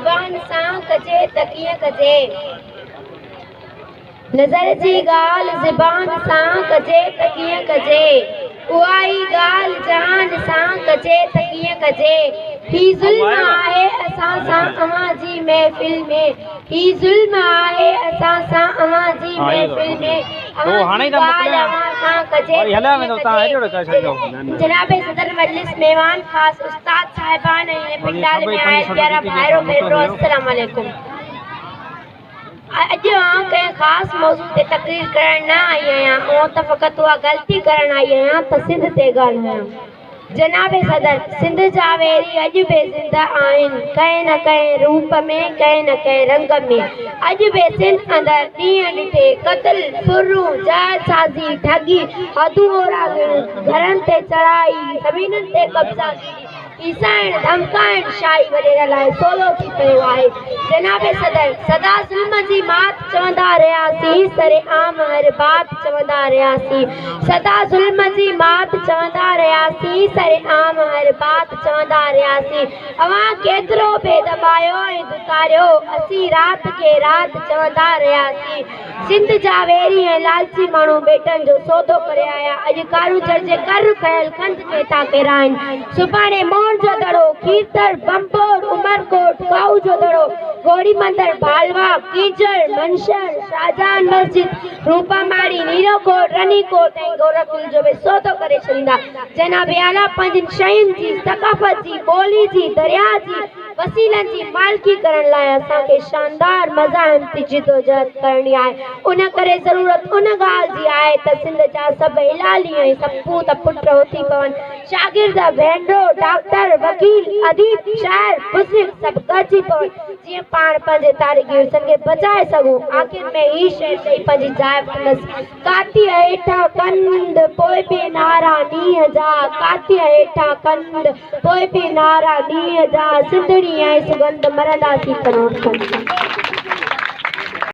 زبان سان ڪجي ته ڪيئن ڪجي؟ نظر جي ڳالهه زبان سان ڪجي ته ڪيئن ڪجي؟ اها ئي ڳالهه جهان سان ڪجي ته ڪيئن ڪجي؟ هي ظلم آهي اسان سان اوهان جي محفل ۾، هي ظلم آهي اسان سان اوهان جي محفل ۾، اوهان جي ڳالهه اوهان سان ڪجي ته ڪيئن ڪجي؟ جناب صدر مجلس، مهمان خاص، استاد صاحبان ۽ هن پنڊال ۾ آيل پيارا ڀائرو ڀينرو، السلام عليڪم. اڄ آئون ڪنهن خاص موضوع تي تقرير ڪرڻ نه آئي آهيان، آئون ته فقط اها غلطي ڪرڻ آئي آهيان ته سنڌ تي ڳالهايان. جناب صدر، سنڌ جا ويري اڄ به زنده آهن، ڪنهن نه ڪنهن روپ ۾، ڪنهن نه ڪنهن رنگ ۾. اڄ به سنڌ اندر ڏينهن ڏٺي قتل، ڦرون، جعلسازي، ٺڳي، حدون اورانگهڻ، گهرن تي چڙهائي، زمينن تي قبضا گيري، هيسائڻ، ڌمڪائڻ شاهي وڏيرن لاء سولو ٿي پيو آهي. جناب صدر، سدا ظلم جي مات چوندا رهياسين، سر عام هر بات چوندا رهياسين. سدا ظلم جي مات چوندا رهياسين، سر عام هر بات چوندا رهياسين. اوهان ڪيترو به دٻايو ۽ ڌتاريو، اسين رات کي رات چوندا رهياسين. سنڌ جا ويري ۽ لالچي ماڻهو ٻيٽن جو سودو ڪري آيا. اڄ ڪارونجهر جي ڪر کنيل ڪنڌ کي ٿا ڪيرائين. سڀاڻي موهن جو دڙو، کيرٿر، ڀنڀور، عمرڪوٽ، ڪاهو جو دڙو، گهوڙي مندر، ڀالوا، ڪينجهر، منشر، شاهجهان مسجد، روپاماڙي، نيرو ڪوٽ، رني ڪوٽ ۽ گورکپور جو به سودو ڪري ڇڏيندا. جناب اعليٰ پنهنجين شين جي، ثقافت جي، ٻولي جي، درياهه جي، وسيلن جي مالڪي ڪرڻ لاء اسان کي شاندار مزاحمتي جدوجهد ڪرڻي آهي. ان ڪري ضرورت ان ڳالهه جي آهي ته سنڌ جا سڀ هلالي ۽ سپوت پٽ اٿي پون. شاگرد، ڀينرو، ڊاڪٽر، وڪيل، اديب، شاعر، بزرگ سڀ گڏجي پون جيئن پاڻ پنهنجي تاريخي ورثن کي بچائي سگهون. آخر ۾ هي شعر چئي پنهنجي جاء وٺندس. ڪاتيء هيٺان ڪنڌ، پوء به نعرا نينهن جا، ڪاتيء هيٺان ڪنڌ، پوء به نعرا نينهن جا، سنڌڙي ۽ سڳنڌ، مرنداسين پنهور ڪنڌ.